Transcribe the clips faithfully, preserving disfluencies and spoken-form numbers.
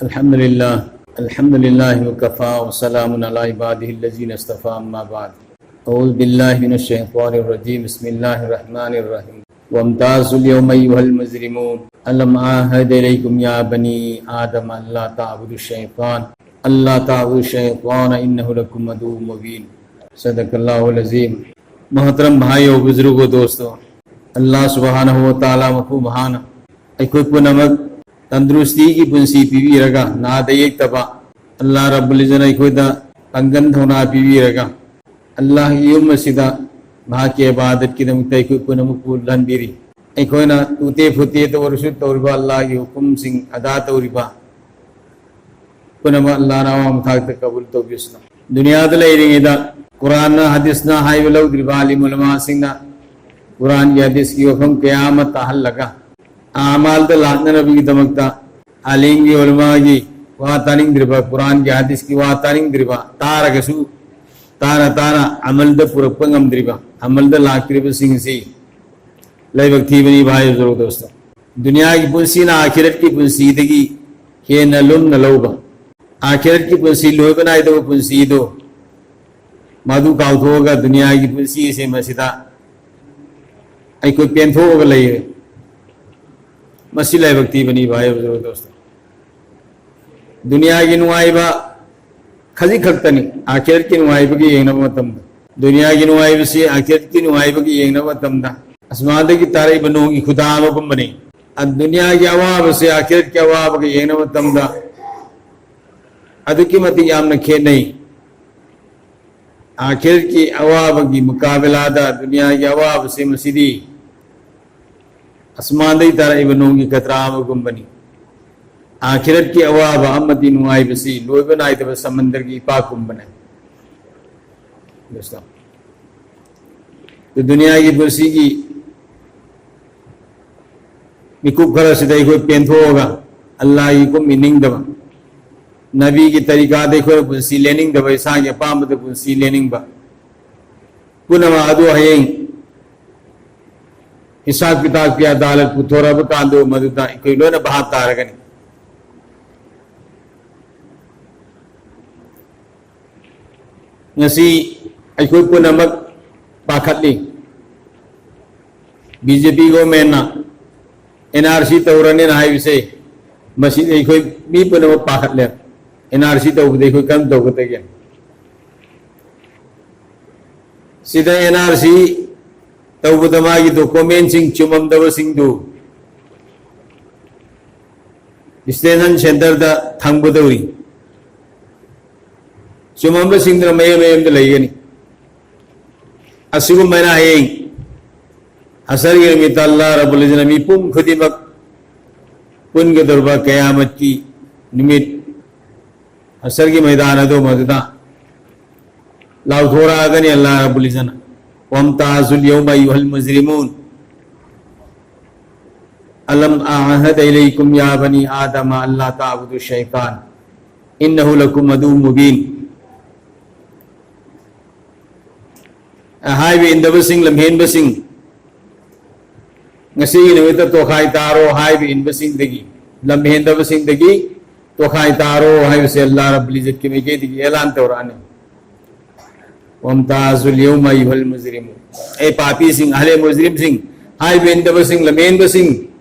الحمد لله. الحمد لله وكفى وسلام على عباده الذين اصطفى، أما بعد. أعوذ بالله من الشيطان الرجيم. بسم الله الرحمن الرحيم. وامتازوا اليوم أيها المجرمون. ألم أعهد إليكم يا بني آدم ألا تعبدوا الشيطان. ألا تعبدوا الشيطان إنه لكم عدو مبين. صدق الله العظيم. محترم بھائیو، بزرگو، دوستو، اللہ سبحانہ و تعالیٰ ꯃꯄꯨ ꯃꯍꯥꯛꯅ ꯑꯩꯈꯣꯏ ꯄꯨꯝꯅꯃꯛ ꯇꯟꯗꯨꯔꯨꯁꯇꯤꯒꯤ ꯄꯨꯟꯁꯤ ꯄꯤꯕꯤꯔꯒ, ꯅꯥꯗ ꯌꯦꯛꯇꯕ ꯑꯜꯂꯥꯍ ꯔꯕꯨꯜ ꯏꯖ꯭ꯖꯠꯅ ꯑꯩꯈꯣꯏꯗ ꯄꯥꯡꯒꯜ ꯊꯧꯅꯥ ꯄꯤꯕꯤꯔꯒ, ꯑꯜꯂꯥꯍꯒꯤ ꯌꯨꯝ ꯑꯁꯤꯗ ꯃꯍꯥꯛꯀꯤ ꯏꯕꯥꯗꯠꯀꯤꯗꯃꯛꯇ ꯑꯩꯈꯣꯏ ꯄꯨꯝꯅꯃꯛꯄꯨ ꯂꯥꯟꯕꯤꯔꯤ꯫ ꯑꯩꯈꯣꯏꯅ ꯇꯨꯇꯦ ꯐꯨꯇꯦ ꯇꯧꯔꯁꯨ, ꯇꯧꯔꯤꯕ ꯑꯜꯂꯥꯍꯒꯤ ꯍꯨꯀꯨꯝꯁꯤꯡ ꯑꯗꯥ ꯇꯧꯔꯤꯕ ꯄꯨꯝꯅꯃꯛ ꯑꯜꯂꯥꯍꯅ ꯑꯋꯥꯡꯕ ꯊꯥꯛꯇ ꯀꯕꯨꯜ ꯇꯧꯕꯤꯁꯅꯨ꯫ ꯗꯨꯅꯤꯌꯥꯗ ꯂꯩꯔꯤꯉꯩꯗ ꯀꯨꯔꯥꯟꯅ, ꯍꯗꯤꯁꯅ ꯍꯥꯏꯕ ꯂꯧꯗ꯭ꯔꯤꯕ ꯑꯥꯂꯤꯝ ꯎꯂꯃꯥꯁꯤꯡꯅ ꯀꯨꯔꯥꯟꯒꯤ, ꯍꯗꯤꯁꯀꯤ ꯋꯥꯐꯝ ꯀꯌꯥ ꯑꯃ ꯇꯥꯍꯜꯂꯒ, ꯑꯃꯥꯜꯗ ꯂꯥꯛꯅꯅꯕꯒꯤꯗꯃꯛꯇ ꯑꯥꯂꯤꯝꯒꯤ, ꯎꯂꯃꯥꯒꯤ ꯋꯥ ꯇꯥꯅꯤꯡꯗ꯭ꯔꯤꯕ, ꯀꯨꯔꯥꯟꯒꯤ, ꯍꯗꯤꯁꯀꯤ ꯋꯥ ꯇꯥꯅꯤꯡꯗ꯭ꯔꯤꯕ, ꯇꯥꯔꯒꯁꯨ ꯇꯥꯅ ꯇꯥꯅ ꯑꯃꯜꯗ ꯄꯨꯔꯛꯄ ꯉꯝꯗ꯭ꯔꯤꯕ, ꯑꯃꯜꯗ ꯂꯥꯛꯇ꯭ꯔꯤꯕꯁꯤꯡꯁꯤ ꯂꯥꯏꯕꯛ ꯊꯤꯕꯅꯤ ꯚꯥꯏ ꯍꯨꯖꯨꯔ ꯗꯣꯁꯇꯣ꯫ ꯗꯨꯅꯤꯌꯥꯒꯤ ꯄꯨꯟꯁꯤꯅ ꯑꯥꯈꯤꯔꯠꯀꯤ ꯄꯨꯟꯁꯤꯗꯒꯤ ꯍꯦꯟꯅ ꯂꯨꯝꯅ ꯂꯧꯕ, ꯑꯥꯈꯤꯔꯠꯀꯤ ꯄꯨꯟꯁꯤ, ꯂꯣꯏꯕ ꯅꯥꯏꯗꯕ ꯄꯨꯟꯁꯤꯗꯣ, ꯃꯗꯨ ꯀꯥꯎꯊꯣꯛꯑꯒ ꯗꯨꯅꯤꯌꯥꯒꯤ ꯄꯨꯟꯁꯤ ꯑꯁꯦ ꯃꯁꯤꯗ ꯑꯩꯈꯣꯏ ꯄꯦꯟꯊꯣꯛꯑꯒ ꯂꯩꯔꯦ꯫ ꯃꯁꯤ ꯂꯥꯏꯕꯛ ꯊꯤꯕꯅꯤ ꯚꯥꯏ ꯍꯨꯖꯨꯔ ꯗꯣꯁꯇꯣ꯫ ꯗꯨꯅꯤꯌꯥꯒꯤ ꯅꯨꯡꯉꯥꯏꯕ ꯈꯖꯤꯛ ꯈꯛꯇꯅꯤ ꯑꯥꯈꯤꯔꯠꯀꯤ ꯅꯨꯡꯉꯥꯏꯕꯒꯤ ꯌꯦꯡꯅꯕ ꯃꯇꯝꯗ꯫ ꯗꯨꯅꯤꯌꯥꯒꯤ ꯅꯨꯡꯉꯥꯏꯕꯁꯤ ꯑꯥꯈꯤꯔꯠꯀꯤ ꯅꯨꯡꯉꯥꯏꯕꯒꯤ ꯌꯦꯡꯅꯕ ꯃꯇꯝꯗ, ꯑꯁꯃꯥꯟꯗꯒꯤ ꯇꯥꯔꯛꯏꯕ ꯅꯣꯡꯒꯤ ꯈꯨꯗꯥ ꯑꯃꯒꯨꯝꯕꯅꯤ꯫ ꯑ, ꯗꯨꯅꯤꯌꯥꯒꯤ ꯑꯋꯥꯕꯁꯤ ꯑꯥꯈꯤꯔꯠꯀꯤ ꯑꯋꯥꯕꯒ ꯌꯦꯡꯅꯕ ꯃꯇꯝꯗ ꯑꯗꯨꯛꯀꯤ ꯃꯇꯤꯛ ꯌꯥꯝꯅ ꯈꯦꯠꯅꯩ꯫ ꯑꯥꯈꯤꯔꯠꯀꯤ ꯑꯋꯥꯕꯒꯤ ꯃꯨꯀꯥꯕꯤꯂꯥꯗ ꯗꯨꯅꯤꯌꯥꯒꯤ ꯑꯋꯥꯕꯁꯤ ꯃꯁꯤꯗꯤ ꯑꯁꯃꯥꯟꯗꯒꯤ ꯇꯥꯔꯛꯏꯕ ꯅꯣꯡꯒꯤ ꯀꯇ꯭ꯔꯥ ꯑꯃꯒꯨꯝꯕꯅꯤ꯫ ꯑꯥꯈꯤꯔꯠꯀꯤ ꯑꯋꯥꯕ ꯑꯃꯗꯤ ꯅꯨꯡꯉꯥꯏꯕꯁꯤ ꯂꯣꯏꯕ ꯅꯥꯏꯗꯕ ꯁꯃꯟꯗꯔꯒꯤ ꯏꯄꯥꯛꯀꯨꯝꯕꯅꯤ꯫ ꯗꯣꯁꯇꯣ, ꯑꯗꯨ ꯗꯨꯅꯤꯌꯥꯒꯤ ꯄꯨꯟꯁꯤꯒꯤ ꯃꯤꯀꯨꯞ ꯈꯔꯁꯤꯗ ꯑꯩꯈꯣꯏ ꯄꯦꯟꯊꯣꯛꯑꯒ ꯑꯜꯂꯥꯍꯒꯤ ꯍꯨꯀꯨꯝ ꯏꯟꯅꯤꯡꯗꯕ, ꯅꯕꯤꯒꯤ ꯇꯔꯤꯀꯥꯗ ꯑꯩꯈꯣꯏꯅ ꯄꯨꯟꯁꯤ ꯂꯦꯟꯅꯤꯡꯗꯕ, ꯏꯁꯥꯒꯤ ꯑꯄꯥꯝꯕꯗ ꯄꯨꯟꯁꯤ ꯂꯦꯟꯅꯤꯡꯕ, ꯄꯨꯝꯅꯃꯛ ꯑꯗꯨ ꯍꯌꯦꯡ ꯍꯤꯁꯥꯕ ꯀꯤꯇꯥꯕꯀꯤ ꯑꯗꯥꯂꯠ ꯄꯨꯊꯣꯔꯛꯑꯕ ꯀꯥꯟꯗ ꯃꯗꯨꯗ ꯑꯩꯈꯣꯏ ꯂꯣꯏꯅ ꯚꯥꯞ ꯇꯥꯔꯒꯅꯤ꯫ ꯉꯁꯤ ꯑꯩꯈꯣꯏ ꯄꯨꯝꯅꯃꯛ ꯄꯥꯈꯠꯂꯤ꯫ ꯕꯤ ꯖꯦ ꯄꯤ ꯒꯣꯔꯃꯦꯟꯅ ꯑꯦꯟ ꯑꯥꯔ ꯁꯤ ꯇꯧꯔꯅꯤꯅ ꯍꯥꯏꯕꯁꯦ, ꯃꯁꯤꯗ ꯑꯩꯈꯣꯏ ꯃꯤ ꯄꯨꯝꯅꯃꯛ ꯄꯥꯈꯠꯂꯦ꯫ ꯑꯦꯟ ꯑꯥꯔ ꯁꯤ ꯇꯧꯕꯗ ꯑꯩꯈꯣꯏ ꯀꯔꯝ ꯇꯧꯒꯗꯒꯦ? ꯁꯤꯗ ꯑꯦꯟ ꯑꯥꯔ ꯁꯤ ꯇꯧꯕꯗ ꯃꯥꯒꯤ ꯗꯣꯀꯨꯃꯦꯟꯁꯤꯡ ꯆꯨꯝꯃꯝꯗꯕꯁꯤꯡꯗꯨ ꯏꯁꯇꯦꯁꯟ ꯁꯦꯟꯇꯔꯗ ꯊꯝꯒꯗꯧꯔꯤ꯫ ꯆꯨꯝꯃꯝꯕꯁꯤꯡꯗꯨꯅ ꯃꯌꯨꯝ ꯃꯌꯨꯝꯗ ꯂꯩꯒꯅꯤ꯫ ꯑꯁꯤꯒꯨꯝꯕꯅ ꯍꯌꯦꯡ ꯍꯁꯔꯒꯤ ꯅꯨꯃꯤꯠꯇ ꯑꯜꯂꯥꯍ ꯔꯕꯨꯜ ꯏꯖ꯭ꯖꯠꯅ ꯃꯤꯄꯨꯝ ꯈꯨꯗꯤꯡꯃꯛ ꯄꯨꯟꯒꯗꯧꯔꯤꯕ ꯀꯌꯥꯃꯠꯀꯤ ꯅꯨꯃꯤꯠ, ꯍꯁꯔꯒꯤ ꯃꯩꯗꯥꯟ ꯑꯗꯨ ꯃꯗꯨꯗ ꯂꯥꯎꯊꯣꯔꯛꯑꯒꯅꯤ ꯑꯜꯂꯥꯍ ꯔꯕꯨꯜ ꯏꯖ꯭ꯖꯠꯅ, "ꯋꯝꯇꯥꯖꯨꯜ ꯌꯧꯃ ꯑꯌꯨꯍꯜ ꯃꯨꯖꯔꯤꯃꯨꯟ, ꯑꯂꯝ ꯑꯍꯗ ꯏꯂꯩꯀꯨꯝ ꯌꯥ ꯕꯅꯤ ꯑꯥꯗꯃ ꯑꯜꯂꯥ ꯇꯥꯕꯨꯗꯨ ꯁꯩꯇꯥꯟ, ꯏꯟꯅꯍꯨ ꯂꯀꯨꯝ ꯑꯗꯨ ꯃꯨꯕꯤꯟ"꯫ ꯍꯥꯏꯕ ꯏꯟꯗꯕꯁꯤꯡ, ꯂꯝꯍꯦꯟꯕꯁꯤꯡ, ꯉꯁꯤꯒꯤ ꯅꯨꯃꯤꯠꯇ ꯇꯣꯈꯥꯏ ꯇꯥꯔꯣ ꯍꯥꯏꯕ ꯏꯟꯕꯁꯤꯡꯗꯒꯤ, ꯂꯝꯍꯦꯟꯗꯕꯁꯤꯡꯗꯒꯤ ꯇꯣꯈꯥꯏ ꯇꯥꯔꯣ ꯍꯥꯏꯕꯁꯦ ꯑꯜꯂꯥꯍ ꯔꯕꯨꯜ ꯏꯖ꯭ꯖꯠꯀꯤ ꯃꯥꯏꯀꯩꯗꯒꯤ ꯑꯦꯂꯥꯟ ꯇꯧꯔꯛꯑꯅꯤ꯫ "ꯋꯝꯇꯥꯖꯨꯜ ꯌꯧꯃ ꯑꯌꯨꯍꯜ ꯃꯨꯖꯔꯤꯃꯨꯟ"꯫ ꯑꯦ ꯄꯥꯄꯤꯁꯤꯡ, ꯑꯍꯂꯦ ꯃꯨꯖꯔꯤꯝꯁꯤꯡ, ꯍꯥꯏꯕ ꯏꯟꯗꯕꯁꯤꯡ, ꯂꯝꯍꯦꯟꯕꯁꯤꯡ,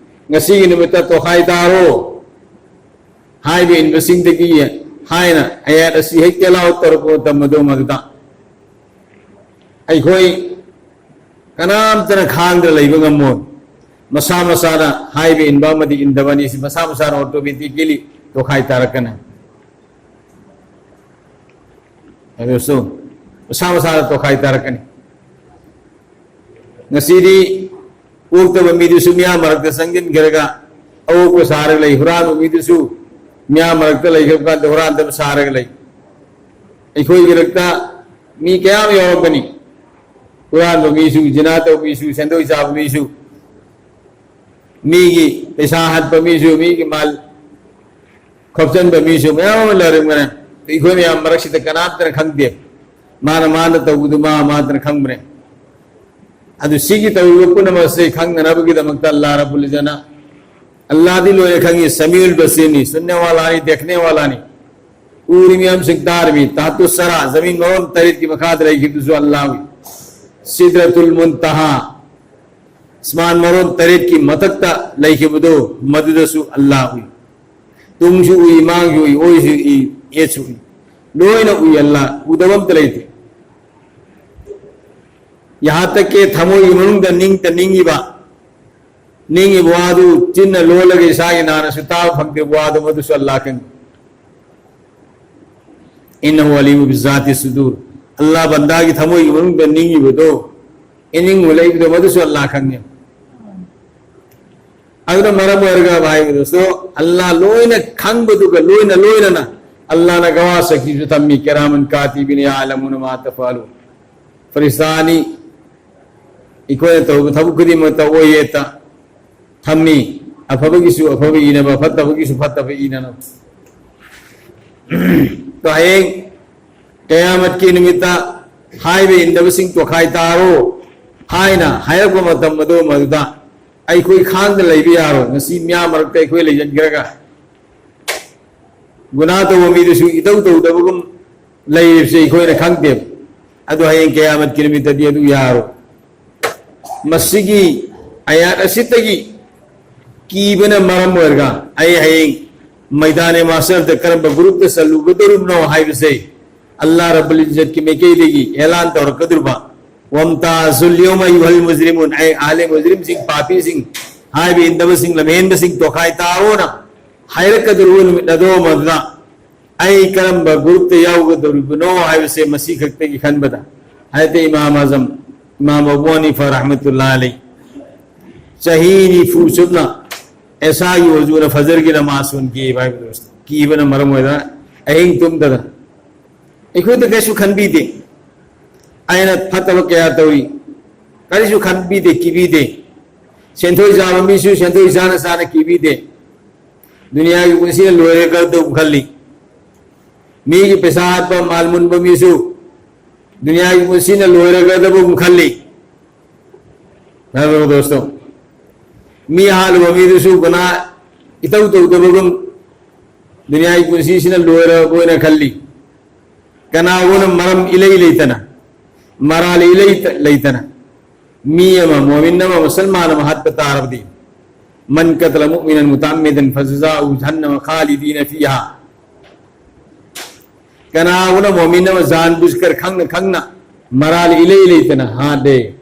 ꯉꯁꯤꯒꯤ ꯅꯨꯃꯤꯠꯇ ꯇꯣꯈꯥꯏ ꯇꯥꯔꯣ ꯍꯥꯏꯕ ꯏꯟꯕꯁꯤꯡꯗꯒꯤ ꯍꯥꯏꯅ ꯑꯌꯥꯠ ꯑꯁꯤ ꯍꯦꯛ ꯇꯦꯂꯥꯎ ꯇꯧꯔꯛꯄ ꯃꯇꯝ ꯑꯗꯨ ꯃꯗꯨꯗ ꯑꯩꯈꯣꯏ ꯀꯅꯥꯝꯇꯅ ꯈꯥꯡꯗꯅ ꯂꯩꯕ ꯉꯝꯃꯣꯏ꯫ ꯃꯁꯥ ꯃꯁꯥꯅ ꯍꯥꯏꯕ ꯏꯟꯕ ꯑꯃꯗꯤ ꯏꯟꯗꯕ ꯑꯅꯤꯁꯤ ꯃꯁꯥ ꯃꯁꯥꯅ ꯑꯣꯇꯣꯃꯦꯇꯤꯀꯦꯂꯤ ꯇꯣꯈꯥꯏ ꯇꯥꯔꯛꯀꯅꯤ꯫ ꯑꯗꯨꯁꯨ ꯃꯁꯥ ꯃꯁꯥꯅ ꯇꯣꯈꯥꯏ ꯇꯥꯔꯛꯀꯅꯤ꯫ ꯉꯁꯤꯗꯤ ꯑꯣꯛꯇꯕ ꯃꯤꯗꯨꯁꯨ ꯃꯤꯌꯥꯝ ꯃꯔꯛꯇ ꯆꯪꯁꯤꯟꯈ꯭ꯔꯒ ꯑꯑꯣꯛꯄ ꯁꯥꯔꯒ ꯂꯩ, ꯍꯨꯔꯥꯟꯕ ꯃꯤꯗꯨꯁꯨ ꯃꯤꯌꯥꯝ ꯃꯔꯛꯇ ꯂꯩꯈ꯭ꯔꯕ ꯀꯥꯟꯗ ꯍꯨꯔꯥꯟꯗꯕ ꯁꯥꯔꯒ ꯂꯩ꯫ ꯑꯩꯈꯣꯏꯒꯤ ꯃꯔꯛꯇ ꯃꯤ ꯀꯌꯥꯝ ꯌꯥꯎꯔꯛꯀꯅꯤ, ꯍꯨꯔꯥꯟꯕ ꯃꯤꯁꯨ, ꯖꯤꯅꯥ ꯇꯧꯕ ꯃꯤꯁꯨ, ꯁꯦꯟꯗꯣꯏ ꯆꯥꯕ ꯃꯤꯁꯨ, ꯃꯤꯒꯤ ꯄꯩꯁꯥ ꯍꯥꯠꯄ ꯃꯤꯁꯨ, ꯃꯤꯒꯤ ꯃꯥꯜ ꯈꯣꯞꯆꯟꯕ ꯃꯤꯁꯨ ꯃꯌꯥꯝ ꯑꯃ ꯂꯩꯔꯝꯒꯅꯤ꯫ ꯑꯩꯈꯣꯏ ꯃꯌꯥꯝ ꯃꯔꯛꯁꯤꯗ ꯀꯅꯥꯝꯇꯅ ꯈꯪꯗꯦ꯫ ꯃꯥꯅ ꯃꯥꯅ ꯇꯧꯕꯗꯨ ꯃꯥ ꯃꯥꯇꯅ ꯈꯪꯕꯅꯦ꯫ ꯑꯗꯨ ꯁꯤꯒꯤ ꯇꯧꯔꯤꯕ ꯄꯨꯝꯅꯃꯛ ꯑꯁꯤ ꯈꯪꯅꯅꯕꯒꯤꯗꯃꯛꯇ ꯑꯜꯂꯥꯍ ꯔꯕꯨꯜ ꯏꯖ꯭ꯖꯠꯅ, ꯑꯜꯂꯥꯍꯗꯤ ꯂꯣꯏꯅ ꯈꯪꯉꯤ, ꯁꯃꯤꯎꯜ ꯕꯁꯤꯔꯅꯤ, ꯁꯨꯟꯅꯦ ꯋꯥꯂꯥꯅꯤ, ꯗꯦꯈꯅꯦ ꯋꯥꯂꯥꯅꯤ꯫ ꯎꯔꯤ ꯃꯌꯥꯝꯁꯤꯡ ꯇꯥꯔꯤꯃꯤ, ꯇꯥꯇꯨ ꯁꯔꯥ, ꯖꯃꯤꯟ ꯃꯔꯣꯟ ꯇꯔꯦꯠꯀꯤ ꯃꯈꯥꯗ ꯂꯩꯈꯤꯕꯗꯨꯁꯨ ꯑꯜꯂꯥꯍ ꯎꯏ꯫ ꯁꯤꯗ꯭ꯔꯇꯨꯜ ꯃꯨꯟꯇꯍꯥ, ꯑꯁꯃꯥꯟ ꯃꯔꯣꯟ ꯇꯔꯦꯠꯀꯤ ꯃꯊꯛꯇ ꯂꯩꯈꯤꯕꯗꯣ, ꯃꯗꯨꯗꯁꯨ ꯑꯜꯂꯥꯍ ꯎꯏ꯫ ꯇꯨꯡꯁꯨ ꯎꯏ, ꯃꯥꯡꯁꯨ ꯎꯏ, ꯑꯣꯏꯁꯨ ꯎꯏ, ꯌꯦꯠꯁꯨ ꯎꯏ꯫ ꯂꯣꯏꯅ ꯎꯏ ꯑꯜꯂꯥꯍ, ꯎꯗꯕ ꯑꯝꯇ ꯂꯩꯇꯦ꯫ ꯌꯥꯍꯥ ꯇꯛ ꯀꯦ ꯊꯃꯣꯏꯒꯤ ꯃꯅꯨꯡꯗ ꯅꯤꯡꯇ ꯅꯤꯡꯉꯤꯕ, ꯅꯤꯡꯉꯤꯕ ꯋꯥꯗꯨ ꯆꯤꯟꯅ ꯂꯣꯜꯂꯒ ꯏꯁꯥꯒꯤ ꯅꯥꯅꯁꯨ ꯇꯥꯕ ꯐꯪꯗꯦ, ꯋꯥꯗꯨ ꯃꯗꯨꯁꯨ ꯑꯜꯂꯥꯍ ꯈꯪꯏ꯫ ꯏꯟꯅꯍꯨ ꯑꯂꯤꯃꯨ ꯕꯤꯖꯥꯇꯤ ꯁꯨꯗꯨꯔ꯫ ꯑꯜꯂꯥꯍ ꯕꯟꯗꯥꯒꯤ ꯊꯃꯣꯏꯒꯤ ꯃꯅꯨꯡꯗ ꯅꯤꯡꯉꯤꯕꯗꯣ, ꯏꯅꯤꯡꯕ ꯂꯩꯕꯗꯣ, ꯃꯗꯨꯁꯨ ꯑꯜꯂꯥꯍ ꯈꯪꯉꯤ꯫ ꯑꯗꯨꯅ ꯃꯔꯝ ꯑꯣꯏꯔꯒ ꯚꯥꯏ ꯗꯣꯁꯇꯣ, ꯑꯜꯂꯥꯍ ꯂꯣꯏꯅ ꯈꯪꯕꯗꯨꯒ ꯂꯣꯏꯅ ꯂꯣꯏꯅꯅ ꯑꯜꯂꯥꯍꯅ ꯒꯋꯥ ꯁꯈꯤꯁꯨ ꯊꯝꯃꯤ, ꯀꯤꯔꯥꯃꯟ ꯀꯥꯇꯤꯕꯤꯅ ꯌꯥꯂꯃꯨꯅ ꯃꯥ ꯇꯐꯥꯂꯨ꯫ ꯐꯔꯤꯁꯇꯥꯅꯤ ꯑꯩꯈꯣꯏꯅ ꯇꯧꯕ ꯊꯕꯛ ꯈꯨꯗꯤꯡꯃꯛꯇ ꯑꯣꯏꯌꯦꯠꯇ ꯊꯝꯃꯤ꯫ ꯑꯐꯕꯒꯤꯁꯨ ꯑꯐꯕ ꯏꯅꯕ, ꯐꯠꯇꯕꯒꯤꯁꯨ ꯐꯠꯇꯕ ꯏꯅꯅꯕ꯫ ꯑꯗꯣ ꯍꯌꯦꯡ ꯀꯌꯥꯃꯠꯀꯤ ꯅꯨꯃꯤꯠꯇ ꯍꯥꯏꯕ ꯏꯟꯗꯕꯁꯤꯡ ꯇꯣꯈꯥꯏ ꯇꯥꯔꯣ ꯍꯥꯏꯅ ꯍꯥꯏꯔꯛꯄ ꯃꯇꯝ ꯑꯗꯨ ꯃꯗꯨꯗ ꯑꯩꯈꯣꯏ ꯈꯥꯡꯗ ꯂꯩꯕ ꯌꯥꯔꯣꯏ꯫ ꯉꯁꯤ ꯃꯤꯌꯥꯝ ꯃꯔꯛꯇ ꯑꯩꯈꯣꯏ ꯂꯩꯁꯤꯟꯈ꯭ꯔꯒ ꯒꯨꯅꯥ ꯇꯧꯕ ꯃꯤꯗꯨꯁꯨ ꯏꯇꯧ ꯇꯧꯗꯕꯒꯨꯝ ꯂꯩꯔꯤꯕꯁꯦ ꯑꯩꯈꯣꯏꯅ ꯈꯪꯗꯦꯕ꯫ ꯑꯗꯣ ꯍꯌꯦꯡ ꯀꯌꯥꯃꯠꯀꯤ ꯅꯨꯃꯤꯠꯇꯗꯤ ꯑꯗꯨ ꯌꯥꯔꯣꯏ꯫ ꯃꯁꯤꯒꯤ ꯑꯌꯥꯠ ꯑꯁꯤꯠꯇꯒꯤ ꯀꯤꯕꯅ ꯃꯔꯝ ꯑꯣꯏꯔꯒ ꯑꯩ ꯍꯌꯦꯡ ꯃꯩꯗꯥꯅꯦ ꯃꯥꯁꯔꯗ ꯀꯔꯝꯕ ꯒ꯭ꯔꯨꯞꯇ ꯆꯜꯂꯨꯒꯗꯧꯔꯤꯕꯅꯣ ꯍꯥꯏꯕꯁꯦ ꯑꯜꯂꯥꯍ ꯔꯕꯨꯜ ꯏꯖꯠꯀꯤ ꯃꯥꯏꯀꯩꯗꯒꯤ ꯑꯦꯂꯥꯟ ꯇꯧꯔꯛꯀꯗꯧꯔꯤꯕ, "ꯋꯝꯇꯥꯖꯨꯜ ꯌꯧꯃ ꯑꯌꯨꯍꯜ ꯃꯨꯖꯔꯤꯃꯨꯟ", ꯑꯩ ꯑꯍꯂꯦ ꯃꯨꯖꯔꯤꯝꯁꯤꯡ, ꯄꯥꯄꯤꯁꯤꯡ, ꯍꯥꯏꯕ ꯏꯟꯗꯕꯁꯤꯡ, ꯂꯝꯍꯦꯟꯕꯁꯤꯡ ꯇꯣꯈꯥꯏ ꯇꯥꯔꯣꯅ ꯍꯥꯏꯔꯛꯀꯗꯧꯔꯤꯕ ꯅꯨꯃꯤꯠ ꯑꯗꯣ ꯃꯗꯨꯗ ꯑꯩ ꯀꯔꯝꯕ ꯒ꯭ꯔꯨꯞꯇ ꯌꯥꯎꯒꯗꯧꯔꯤꯕꯅꯣ ꯍꯥꯏꯕꯁꯦ ꯃꯁꯤ ꯈꯛꯇꯒꯤ ꯈꯟꯕꯗ ꯍꯥꯏꯗꯤ ꯏꯃꯥꯝ ꯑꯖꯝ, ꯏꯃꯥꯝ ꯑꯕꯨ ꯍꯅꯤꯐꯥ ꯔꯍꯃꯇꯨꯜꯂꯥꯍꯤ ꯑꯂꯩ ꯆꯍꯤ ꯅꯤꯐꯨ ꯆꯨꯞꯅ ꯑꯦꯁꯥꯒꯤ ꯋꯖꯨꯅ ꯐꯖꯔꯒꯤ ꯅꯃꯥꯖ ꯁꯣꯟꯈꯤꯕ ꯍꯥꯏꯕꯗꯨ ꯀꯤꯕꯅ ꯃꯔꯝ ꯑꯣꯏꯗꯅ ꯑꯍꯤꯡ ꯇꯨꯝꯗꯅ ꯑꯩꯈꯣꯏꯗ ꯀꯩꯁꯨ ꯈꯟꯕꯤꯗꯦ꯫ ꯑꯩꯅ ꯐꯠꯇꯕ ꯀꯌꯥ ꯇꯧꯏ, ꯀꯔꯤꯁꯨ ꯈꯟꯕꯤꯗꯦ, ꯀꯤꯕꯤꯗꯦ꯫ ꯁꯦꯟꯊꯣꯏ ꯆꯥꯕ ꯃꯤꯁꯨ ꯁꯦꯟꯊꯣꯏ ꯆꯥꯅ ꯆꯥꯅ ꯀꯤꯕꯤꯗꯦ꯫ ꯗꯨꯅꯤꯌꯥꯒꯤ ꯄꯨꯟꯁꯤꯅ ꯂꯣꯏꯔꯒꯗꯧ ꯈꯜꯂꯤ꯫ ꯃꯤꯒꯤ ꯄꯩꯁꯥ ꯍꯥꯠꯄ, ꯃꯥꯜ ꯃꯨꯟꯕ ꯃꯤꯁꯨ ꯗꯨꯅꯤꯌꯥꯒꯤ ꯄꯨꯟꯁꯤꯅ ꯂꯣꯏꯔꯒꯗꯕꯒꯨꯝ ꯈꯜꯂꯤ꯫ ꯅꯠꯇ꯭ꯔꯣ ꯗꯣꯁꯇꯣ? ꯃꯤ ꯍꯥꯠꯂꯨꯕ ꯃꯤꯗꯨꯁꯨ ꯒꯨꯅꯥ ꯏꯇꯧ ꯇꯧꯗꯕꯒꯨꯝ ꯗꯨꯅꯤꯌꯥꯒꯤ ꯄꯨꯟꯁꯤꯁꯤꯅ ꯂꯣꯏꯔꯕ ꯑꯣꯏꯅ ꯈꯜꯂꯤ꯫ ꯀꯅꯥꯒꯨꯝꯕꯅ ꯃꯔꯝ ꯏꯂꯩ ꯂꯩꯇꯅ, ꯃꯔꯥꯜ ꯏꯂꯩ ꯂꯩꯇꯅ ꯃꯤ ꯑꯃ, ꯃꯣꯃꯤꯟ ꯑꯃ, ꯃꯨꯁꯜꯃꯥꯟ ꯑꯃ ꯍꯥꯠꯄ ꯇꯥꯔꯕꯗꯤ, "ꯃꯟ ꯀꯇꯂ ꯃꯨꯑꯃꯤꯅꯟ ꯃꯨꯇꯥꯃꯤꯗꯟ ꯐꯖꯖꯥꯎ ꯖꯍꯟꯅꯃ ꯈꯥꯂꯤꯗꯤꯅ ꯐꯤꯍꯥ"꯫ ꯀꯅꯥꯒꯨꯝꯕꯅ ꯃꯣꯃꯤꯟ ꯑꯃ ꯖꯥꯟ ꯕꯨꯖꯀꯔ, ꯈꯪꯅ ꯈꯪꯅ, ꯃꯔꯥꯜ ꯏꯂꯩ ꯂꯩꯇꯅ ꯍꯥꯠꯂꯦ,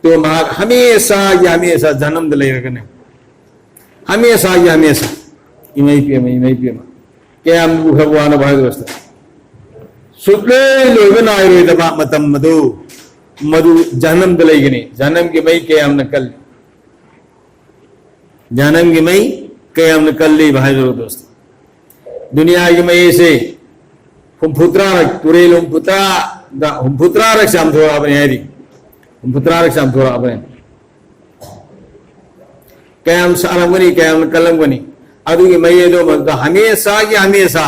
ꯇꯣ ꯃꯍꯥꯛ ꯍꯃꯦꯁꯥꯒꯤ ꯍꯃꯦꯁꯥ ꯖꯍꯟꯅꯝꯗ ꯂꯩꯔꯒꯅꯤ꯫ ꯍꯃꯦꯁꯥꯒꯤ ꯍꯃꯦꯁꯥ꯫ ꯏꯃꯩ ꯄꯦꯝꯃ, ꯏꯃꯩ ꯄꯦꯝꯃ꯫ ꯀꯌꯥꯝ ꯂꯨꯈ꯭ꯔꯕ ꯋꯥꯅꯣ ꯚꯥꯏ ꯗꯣꯁꯇꯣ꯫ ꯁꯨꯛꯂꯣꯏ ꯂꯣꯏꯕ ꯅꯥꯏꯔꯣꯏꯗꯕ ꯃꯇꯝ ꯑꯗꯨ, ꯃꯗꯨ ꯖꯍꯟꯅꯝꯗ ꯂꯩꯒꯅꯤ꯫ ꯖꯍꯟꯅꯝꯒꯤ ꯃꯩ ꯀꯌꯥꯝꯅ ꯀꯜꯂꯤ꯫ ꯖꯍꯟꯅꯝꯒꯤ ꯃꯩ ꯀꯌꯥꯝꯅ ꯀꯜꯂꯤꯕ ꯍꯥꯏꯕꯗꯣ ꯗꯣꯁꯇꯣ꯫ ꯗꯨꯅꯤꯌꯥꯒꯤ ꯃꯩꯁꯦ ꯍꯨꯝꯐꯨꯇꯔꯥꯔꯛ, ꯇꯨꯔꯦꯜ ꯍꯨꯝꯐꯨꯇꯔꯥꯗ, ꯍꯨꯝꯐꯨꯇꯔꯥꯔꯛ ꯆꯥꯝꯊꯣꯔꯛꯑꯕꯅꯤ ꯍꯥꯏꯔꯤ꯫ ꯍꯨꯝꯐꯨꯇꯔꯥꯔꯛ ꯆꯥꯝꯊꯣꯔꯛꯑꯕꯅꯤ꯫ ꯀꯌꯥꯝ ꯁꯥꯔꯝꯒꯅꯤ, ꯀꯌꯥꯝ ꯀꯜꯂꯝꯒꯅꯤ꯫ ꯑꯗꯨꯒꯤ ꯃꯩ ꯑꯗꯣ ꯃꯗꯨꯗ ꯍꯃꯦꯁꯥꯒꯤ ꯍꯃꯦꯁꯥ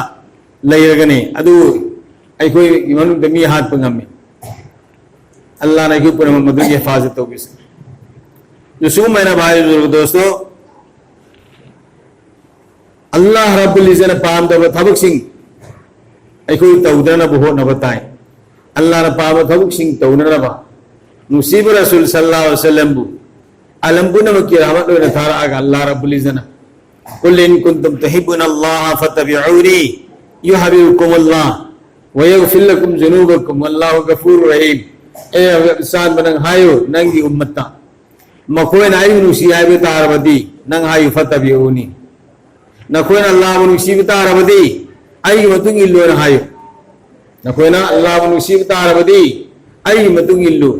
ꯂꯩꯔꯒꯅꯤ꯫ ꯑꯗꯨ ꯑꯩꯈꯣꯏꯒꯤ ꯃꯅꯨꯡꯗ ꯃꯤ ꯍꯥꯠꯄ ꯉꯝꯃꯤ꯫ ꯑꯜꯂꯥꯍꯅ ꯑꯩꯈꯣꯏ ꯄꯨꯝꯅꯃꯛ ꯃꯗꯨꯒꯤ ꯍꯤꯐꯥꯖꯠ ꯇꯧꯕꯤꯁꯤ꯫ ꯑꯗꯨ ꯁꯤꯒꯨꯝꯕ ꯑꯩꯅ ꯚꯥꯏ ꯗꯣꯁꯇꯣ, ꯑꯜꯂꯥꯍ ꯔꯕꯨꯜ ꯏꯖꯠꯅ ꯄꯥꯝꯗꯕ ꯊꯕꯛꯁꯤꯡ ꯑꯩꯈꯣꯏ ꯇꯧꯗꯅꯕ ꯍꯣꯠꯅꯕ ꯇꯥꯏ꯫ ꯑꯜꯂꯥꯍꯅ ꯄꯥꯝꯕ ꯊꯕꯛꯁꯤꯡ ꯇꯧꯅꯅꯕ ꯅꯨꯡꯁꯤꯕ ꯔꯁꯨꯜ ꯁꯜꯂꯜꯂꯥꯍꯨ ꯑꯂꯩꯍꯤ ꯋꯁꯜꯂꯝꯕꯨ ꯑꯂꯝ ꯄꯨꯝꯅꯃꯛꯀꯤ ꯔꯍꯃꯠ ꯑꯣꯏꯅ ꯊꯥꯔꯛꯑꯒ ꯑꯜꯂꯥꯍ ꯔꯕꯨꯜ ꯏꯖꯠꯅ, "ꯀꯨꯜ ꯏꯟ ꯀꯨꯟꯇꯨꯝ ꯇꯨꯍꯤꯕꯨꯅ ꯑꯜꯂꯥꯍ ꯐꯠꯇꯕꯤꯎꯅꯤ ꯌꯨꯍꯕꯤꯕꯀꯨꯝ ꯑꯜꯂꯥꯍ ꯋꯌꯒꯐꯤꯔ ꯂꯀꯨꯝ ꯖꯨꯅꯨꯕꯀꯨꯝ ꯋꯜꯂꯥꯍꯨ ꯒꯐꯨꯔꯨ ꯔꯍꯤꯝ"꯫ ꯑꯦ ꯍꯖꯔꯠ ꯏꯁꯥꯟꯕ, ꯅꯪ ꯍꯥꯏꯌꯨ ꯅꯪꯒꯤ ꯎꯝꯃꯠꯇ, "ꯃꯈꯣꯏꯅ ꯑꯩꯕꯨ ꯅꯨꯡꯁꯤ ꯍꯥꯏꯕ ꯇꯥꯔꯕꯗꯤ", ꯅꯪ ꯍꯥꯏꯌꯨ, "ꯐꯠꯇꯕꯤꯎꯅꯤ"꯫ ꯅꯈꯣꯏꯅ ꯑꯜꯂꯥꯍꯕꯨ ꯅꯨꯡꯁꯤꯕ ꯇꯥꯔꯕꯗꯤ ꯑꯩꯒꯤ ꯃꯇꯨꯡ ꯏꯜꯂꯣꯅ ꯍꯥꯏꯌꯨ꯫ ꯅꯈꯣꯏꯅ ꯑꯜꯂꯥꯍꯕꯨ ꯅꯨꯡꯁꯤꯕ ꯇꯥꯔꯕꯗꯤ ꯑꯩꯒꯤ ꯃꯇꯨꯡ ꯏꯜꯂꯨ꯫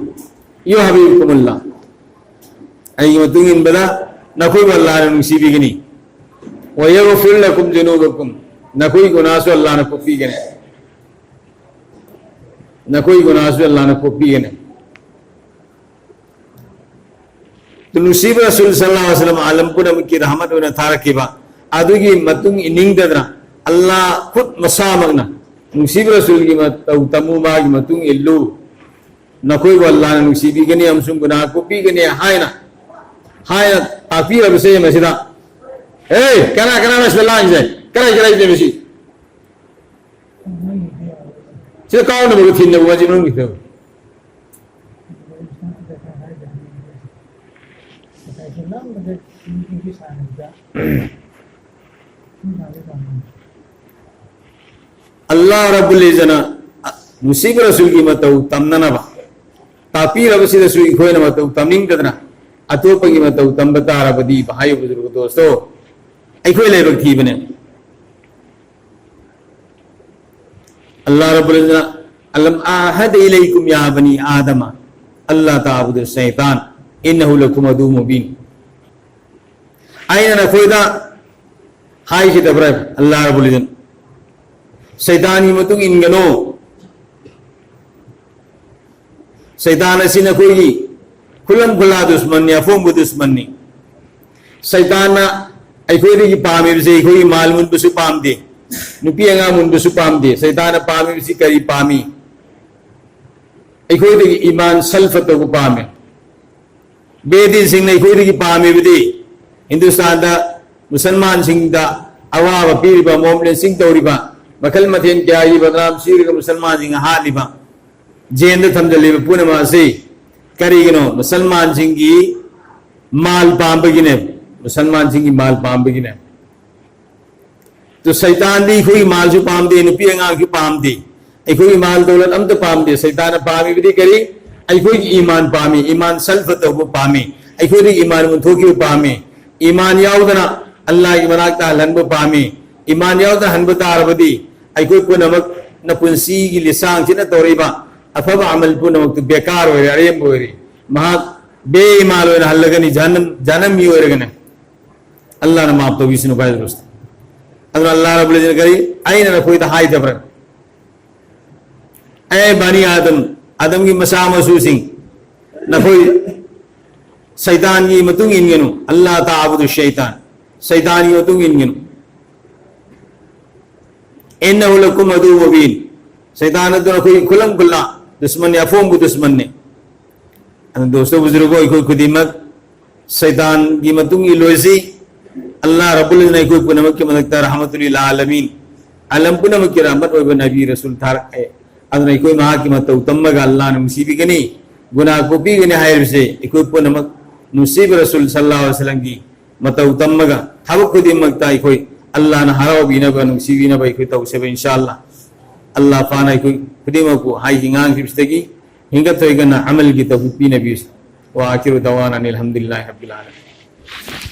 ꯌꯨꯍꯕꯤꯕꯀꯨꯝ ꯑꯜꯂꯥꯍ꯫ ꯑꯩꯒꯤ ꯃꯇꯨꯡ ꯏꯟꯕꯗ ꯅꯈꯣꯏꯕꯨ ꯑꯜꯂꯥꯍꯅ ꯅꯨꯡꯁꯤꯕꯤꯒꯅꯤ꯫ ꯋꯌꯒꯐꯤꯔ ꯂꯀꯨꯝ ꯖꯨꯅꯨꯕꯀꯨꯝ꯫ ꯅꯈꯣꯏ ꯒꯨꯅꯥꯁꯨ ꯑꯜꯂꯥꯍꯅ ꯀꯣꯛꯄꯤꯒꯅꯤ꯫ ꯅꯈꯣꯏ ꯒꯨꯅꯥꯁꯨ ꯑꯜꯂꯥꯍꯅ ꯀꯣꯛꯄꯤꯒꯅꯤ꯫ ꯅꯨꯡꯁꯤꯕ ꯔꯁꯨꯜ ꯁꯜꯂꯜꯂꯥꯍꯨ ꯑꯂꯩꯍꯤ ꯋꯁꯜꯂꯝ ꯑꯂꯝ ꯄꯨꯝꯅꯃꯛꯀꯤ ꯔꯍꯃꯠ ꯑꯣꯏꯅ ꯊꯥꯔꯛꯈꯤꯕ ꯑꯗꯨꯒꯤ ꯃꯇꯨꯡ ꯏꯟꯅꯤꯡꯗꯗꯅ ꯑꯜꯂꯥꯍ ꯈꯨꯠ ꯃꯁꯥꯃꯛꯅ ꯅꯨꯡꯁꯤꯕ ꯔꯁꯨꯜꯒꯤ ꯃꯇꯧ ꯇꯝꯃꯨ, ꯃꯥꯒꯤ ꯃꯇꯨꯡ ꯏꯜꯂꯨ, ꯅꯈꯣꯏꯕꯨ ꯑꯜꯂꯥꯍꯅ ꯅꯨꯡꯁꯤꯕꯤꯒꯅꯤ ꯑꯃꯁꯨꯡ ꯒꯨꯅꯥꯍ ꯀꯣꯛꯄꯤꯒꯅꯤ ꯍꯥꯏꯅ, ꯍꯥꯏꯅ ꯇꯥꯛꯄꯤꯔꯕꯁꯦ ꯃꯁꯤꯗ꯫ ꯑꯦ, ꯀꯅꯥ ꯀꯅꯥꯅꯣ ꯁꯤꯗ ꯂꯥꯡꯉꯤꯁꯦ? ꯀꯔꯥꯏ ꯀꯔꯥꯏꯗꯅꯣ ꯁꯤ? ꯁꯤꯗ ꯀꯥꯎꯅꯕꯒ ꯊꯤꯟꯅꯕ ꯋꯥꯁꯤ ꯃꯅꯨꯡꯒꯤ ꯐꯤꯕꯝ꯫ ꯑꯜꯂꯥꯍ ꯔꯕꯨꯜ ꯏꯖ꯭ꯖꯠꯅ ꯅꯨꯡꯁꯤꯕ ꯔꯁꯨꯜꯒꯤ ꯃꯇꯧ ꯇꯝꯅꯅꯕ ꯇꯥꯛꯄꯤꯔꯕꯁꯤꯗꯁꯨ ꯑꯩꯈꯣꯏꯅ ꯃꯇꯧ ꯇꯝꯅꯤꯡꯗꯗꯅ ꯑꯇꯣꯞꯄꯒꯤ ꯃꯇꯧ ꯇꯝꯕ ꯇꯥꯔꯕꯗꯤ, ꯚꯥꯏ ꯕꯨꯖꯨꯔꯒ ꯗꯣꯁꯇꯣ, ꯑꯩꯈꯣꯏ ꯂꯥꯏꯕꯛ ꯊꯤꯕꯅꯦ꯫ ꯑꯜꯂꯥꯍ ꯔꯕꯨꯜ ꯏꯖ꯭ꯖꯠꯅ, "ꯑꯂꯝ ꯑꯍꯗ ꯏꯂꯩꯀꯨꯝ ꯌꯥ ꯕꯅꯤ ꯑꯥꯗꯃ ꯑꯜꯂꯥ ꯇꯥꯕꯨꯗꯨ ꯁꯩꯇꯥꯟ ꯏꯟꯅꯍꯨ ꯂꯀꯨꯝ ꯑꯗꯨ ꯃꯨꯕꯤꯟ"꯫ ꯑꯩꯅ ꯅꯈꯣꯏꯗ ꯍꯥꯏꯈꯤꯗꯕ꯭ꯔꯥ? ꯑꯜꯂꯥꯍ ꯔꯕꯨꯜ ꯏꯖ꯭ꯖꯠꯅ, "ꯁꯩꯇꯥꯟꯒꯤ ꯃꯇꯨꯡ ꯏꯟꯒꯅꯨ"꯫ ꯁꯩꯇꯥꯟ ꯑꯁꯤ ꯅꯈꯣꯏꯒꯤ ꯈꯨꯂꯪ ꯈꯨꯂꯥ ꯗꯨꯁꯃꯟꯅꯤ, ꯑꯐꯣꯡꯕ ꯗꯨꯁꯃꯟꯅꯤ꯫ ꯁꯩꯇꯥꯟꯅ ꯑꯩꯈꯣꯏꯗꯒꯤ ꯄꯥꯝꯃꯤꯕꯁꯦ ꯑꯩꯈꯣꯏꯒꯤ ꯃꯥꯜ ꯃꯨꯟꯕꯁꯨ ꯄꯥꯝꯗꯦ, ꯅꯨꯄꯤ ꯑꯉꯥꯡ ꯃꯨꯟꯕꯁꯨ ꯄꯥꯝꯗꯦ꯫ ꯁꯩꯇꯥꯟꯅ ꯄꯥꯝꯃꯤꯕꯁꯤ ꯀꯔꯤ ꯄꯥꯝꯃꯤ? ꯑꯩꯈꯣꯏꯗꯒꯤ ꯏꯃꯥꯟ ꯁꯜꯐ ꯇꯧꯕ ꯄꯥꯝꯃꯤ꯫ ꯕꯦꯗꯤꯟꯁꯤꯡꯅ ꯑꯩꯈꯣꯏꯗꯒꯤ ꯄꯥꯝꯃꯤꯕꯗꯤ ꯍꯤꯟꯗꯨꯁꯇꯥꯟꯗ ꯃꯨꯁꯜꯃꯥꯟꯁꯤꯡꯗ ꯑꯋꯥꯕ ꯄꯤꯔꯤꯕ, ꯃꯣꯕ ꯂꯤꯟꯆꯤꯡ ꯇꯧꯔꯤꯕ, ꯃꯈꯜ ꯃꯊꯦꯜ ꯀꯌꯥꯒꯤ ꯕꯗꯅꯥꯝ ꯁꯤꯔꯒ ꯃꯨꯁꯜꯃꯥꯟꯁꯤꯡ ꯍꯥꯠꯂꯤꯕ, ꯖꯦꯜꯗ ꯊꯝꯖꯤꯜꯂꯤꯕ ꯄꯨꯝꯅꯃꯛ ꯑꯁꯤ ꯀꯔꯤꯒꯤꯅꯣ? ꯃꯨꯁꯜꯃꯥꯟꯁꯤꯡꯒꯤ ꯃꯥꯜ ꯄꯥꯝꯕꯒꯤꯅꯦ꯫ ꯃꯨꯁꯜꯃꯥꯟꯁꯤꯡꯒꯤ ꯃꯥꯜ ꯄꯥꯝꯕꯒꯤꯅꯦ꯫ ꯇꯨ ꯁꯩꯇꯥꯟꯗꯤ ꯑꯩꯈꯣꯏꯒꯤ ꯃꯥꯜꯁꯨ ꯄꯥꯝꯗꯦ, ꯅꯨꯄꯤ ꯑꯉꯥꯡꯁꯨ ꯄꯥꯝꯗꯦ, ꯑꯩꯈꯣꯏꯒꯤ ꯃꯥꯜ ꯗꯧꯂꯠ ꯑꯝꯇ ꯄꯥꯝꯗꯦ꯫ ꯁꯩꯇꯥꯟꯅ ꯄꯥꯝꯃꯤꯕꯗꯤ ꯀꯔꯤ? ꯑꯩꯈꯣꯏꯒꯤ ꯏꯃꯥꯟ ꯄꯥꯝꯃꯤ, ꯏꯃꯥꯟ ꯁꯜꯐ ꯇꯧꯕ ꯄꯥꯝꯃꯤ꯫ ꯑꯩꯈꯣꯏꯗꯒꯤ ꯏꯃꯥꯟ ꯑꯣꯟꯊꯣꯛꯈꯤꯕ ꯄꯥꯝꯃꯤ꯫ ꯏꯃꯥꯟ ꯌꯥꯎꯗꯅ ꯑꯜꯂꯥꯍꯒꯤ ꯃꯅꯥꯛꯇ ꯍꯜꯍꯟꯕ ꯄꯥꯝꯃꯤ꯫ ꯏꯃꯥꯟ ꯌꯥꯎꯗꯅ ꯍꯟꯕ ꯇꯥꯔꯕꯗꯤ ꯑꯩꯈꯣꯏ ꯄꯨꯝꯅꯃꯛꯅ ꯄꯨꯟꯁꯤꯒꯤ ꯂꯤꯁꯥꯡꯁꯤꯠꯅ ꯇꯧꯔꯤꯕ ꯑꯐꯕ ꯑꯃꯜ ꯄꯨꯝꯅꯃꯛꯇꯨ ꯕꯦꯀꯥꯔ ꯑꯣꯏꯔꯦ, ꯑꯔꯦꯝꯕ ꯑꯣꯏꯔꯦ꯫ ꯃꯍꯥꯛ ꯕꯦ ꯏꯃꯥꯟ ꯑꯣꯏꯅ ꯍꯜꯂꯒꯅꯤ, ꯖꯍꯟꯅꯝ, ꯖꯍꯟꯅꯝ ꯃꯤ ꯑꯣꯏꯔꯒꯅꯤ꯫ ꯑꯜꯂꯥꯍꯅ ꯃꯥꯐ ꯇꯧꯕꯤꯁꯅꯨ, ꯚꯥꯏ ꯗꯣꯁꯇꯣ꯫ ꯑꯗꯨꯅ ꯑꯜꯂꯥꯍ ꯔꯕꯨꯜ ꯏꯖ꯭ꯖꯠꯅ ꯀꯔꯤ? ꯑꯩꯅ ꯅꯈꯣꯏꯗ ꯍꯥꯏꯗꯕ꯭ꯔꯥ? ꯑꯦ ꯕꯅꯤ ꯑꯥꯗꯝ, ꯑꯥꯗꯝꯒꯤ ꯃꯆꯥ ꯃꯁꯨꯁꯤꯡ, ꯅꯈꯣꯏ ꯁꯩꯇꯥꯟꯒꯤ ꯃꯇꯨꯡ ꯏꯟꯒꯅꯨ꯫ ꯑꯜꯂꯥ ꯇꯥꯕꯨꯗꯨ ꯁꯩꯇꯥꯟ, ꯁꯩꯇꯥꯟꯒꯤ ꯃꯇꯨꯡ ꯏꯟꯒꯅꯨ꯫ ꯏꯟꯅꯍꯨ ꯂꯀꯨꯝ ꯑꯗꯨ ꯃꯨꯕꯤꯟ꯫ ꯁꯩꯇꯥꯟ ꯑꯗꯨ ꯅꯈꯣꯏꯒꯤ ꯈꯨꯂꯪ ꯈꯨꯂꯥ ꯗꯨꯁꯃꯟꯅꯤ, ꯑꯐꯣꯡꯕ ꯗꯨꯁꯃꯟꯅꯤ꯫ ꯑꯗꯨ ꯗꯣꯁꯇꯣ ꯕꯨꯖꯨꯔꯒꯣ, ꯑꯩꯈꯣꯏ ꯈꯨꯗꯤꯡꯃꯛ ꯁꯩꯇꯥꯟꯒꯤ ꯃꯇꯨꯡ ꯏꯜꯂꯣꯏꯁꯤ꯫ ꯑꯜꯂꯥꯍ ꯔꯕꯨꯜ ꯏꯖ꯭ꯖꯠꯅ ꯑꯩꯈꯣꯏ ꯄꯨꯝꯅꯃꯛꯀꯤ ꯃꯊꯛꯇ ꯔꯍꯃꯇꯨꯜ ꯂꯤꯜ ꯑꯥꯂꯃꯤꯟ, ꯑꯥꯂꯝ ꯄꯨꯝꯅꯃꯛꯀꯤ ꯔꯍꯃꯠ ꯑꯣꯏꯕ ꯅꯕꯤ ꯔꯁꯨꯜ ꯊꯥꯔꯛꯑꯦ꯫ ꯑꯗꯨꯅ ꯑꯩꯈꯣꯏ ꯃꯍꯥꯛꯀꯤ ꯃꯇꯧ ꯇꯝꯃꯒ ꯑꯜꯂꯥꯍꯅ ꯅꯨꯡꯁꯤꯕꯤꯒꯅꯤ, ꯒꯨꯅꯥꯍ ꯀꯣꯛꯄꯤꯒꯅꯤ ꯍꯥꯏꯔꯤꯕꯁꯦ ꯑꯩꯈꯣꯏ ꯄꯨꯝꯅꯃꯛ ꯅꯨꯡꯁꯤꯕ ꯔꯁꯨꯜ ꯁꯜꯂꯜꯂꯥꯍꯨ ꯑꯂꯥꯏꯍꯤ ꯋꯥꯁꯜꯂꯝꯒꯤ ꯃꯇꯧ ꯇꯝꯃꯒ ꯊꯕꯛ ꯈꯨꯗꯤꯡꯃꯛꯇ ꯑꯩꯈꯣꯏ ꯑꯜꯂꯥꯍꯅ ꯍꯔꯥꯎꯕꯤꯅꯕ, ꯅꯨꯡꯁꯤꯕꯤꯅꯕ ꯑꯩꯈꯣꯏ ꯇꯧꯁꯦꯕ, ꯏꯟꯁꯥ ꯑꯜꯂꯥꯍ꯫ ꯑꯜꯂꯥꯍ ꯄꯥꯛꯅ ꯑꯩꯈꯣꯏ ꯈꯨꯗꯤꯡꯃꯛꯄꯨ ꯍꯥꯏꯈꯤ ꯉꯥꯡꯈꯤꯕꯁꯤꯗꯒꯤ ꯍꯦꯟꯒꯠ ꯊꯣꯏꯒꯠꯅ ꯑꯃꯜꯒꯤ ꯇꯧꯐꯤꯛ ꯄꯤꯅꯕꯤꯌꯨ꯫ ꯋꯥ ꯑꯈꯤꯔꯨ ꯗꯋꯥꯅꯥ ꯑꯅꯤꯜ ꯍꯝꯗꯨꯂꯤꯜꯂꯥꯍꯤ ꯔꯕꯤꯜ ꯑꯥꯂꯃꯤꯟ꯫